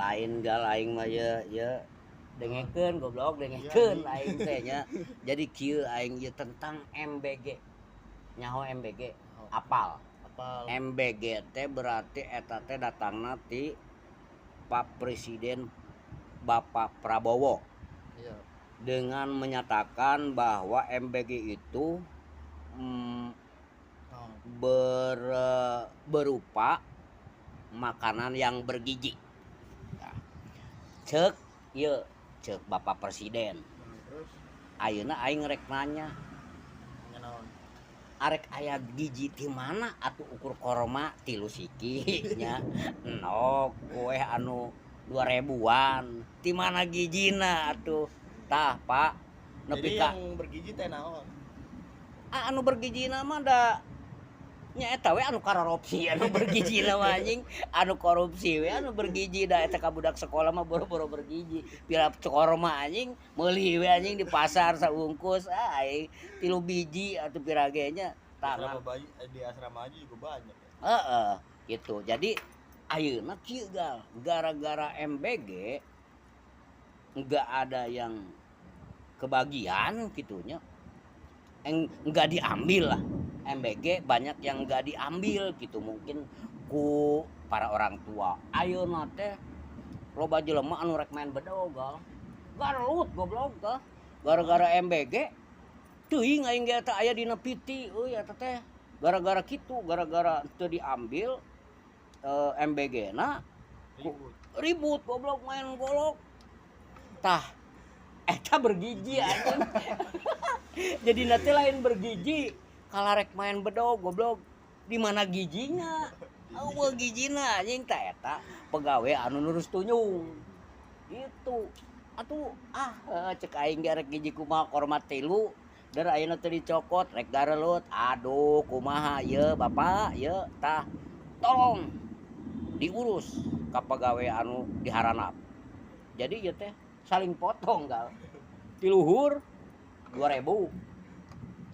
Lain, Gal, aing mah ye ye dengekeun, goblok, dengekeun. Iya. Aing teh nya. Jadi kieu aing ieu tentang MBG. Nyaho MBG? Apal? Apal. MBG teh berarti eta teh datangna ti Pak Presiden Bapak Prabowo dengan menyatakan bahwa MBG itu Naon? Berupa makanan yang bergizi. Nah, cek ieu, cek Bapak Presiden. Nah, terus? Ayeuna aing rek nanya. Nya naon? Arek aya gizi di mana atuh, ukur korma tilu siki nya, endog kue anu 2000-an, di mana gizina atuh? Tah, Pak, nepi Jadi ka yang bergizi teh naon? Ah, anu bergizina mah da nya eta we anu korupsi, anu bergizi mah anjing, anu korupsi we anu bergizi. Da eta ka budak sekolah mah boro-boro bergizi, pira korma anjing, meuli we anjing di pasar saungkus, ah, aing tilu biji atau pira ge nya. Asrama Tangan bayi di asrama aja juga banyak ya. Heeh, gitu. Jadi ayeuna kieu, Gal, gara-gara MBG nggak ada yang kebagian gitunya. Nggak diambil lah. MBG banyak yang nggak diambil gitu mungkin ku para orang tua. Ayeuna teh loba jelema anu rek main bedog, Gal. Garelut, goblok, tah. Gara-gara MBG teuing aing ge eta aya dina PT euy eta teh. Gara-gara kitu, gara-gara teu diambil MBG na Ribut. Ribut, goblok, main golok. Tah, eta bergizi anjing. Jadi nanti lain bergizi kalau rek main bedog, goblok. Di mana gizinya? Euweuh gizina anjing. Tah, eta pegawai anu nurus tunyung itu atuh. Ah, cek aing ge rek gizi kumaha, korma tilu dan ayeuna teu dicokot rek garelut. Aduh, kumaha ye, Bapak ye? Tah, tolong diurus ka pegawai anu diharanap. Jadi ieu teh saling potong, Gal. Ti luhur 2000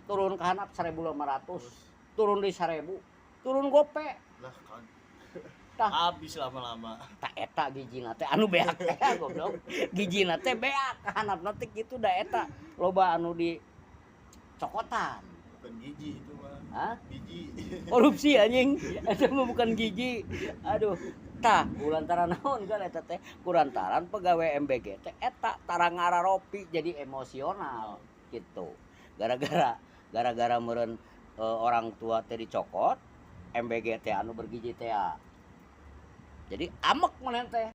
turun ke handap 1500, turun di 1000, turun gope. Lah kan. Tah. Habis lama-lama. Tah, eta gizina teh anu beak teh, goblok. Gizina teh beak ka handapna teh kitu, da eta loba anu di cokotan. Bukan gizi itu mah. Hah? Biji. Korupsi anjing, eta mah bukan gizi. Aduh, tah, kulantaran naon kan eta teh? Kulantaran pegawai MBG teh eta tara ngararopi, jadi emosional gitu. Gara-gara meureun orang tua teh dicokot MBG teh anu bergizi teh ya. Jadi amek maneh teh.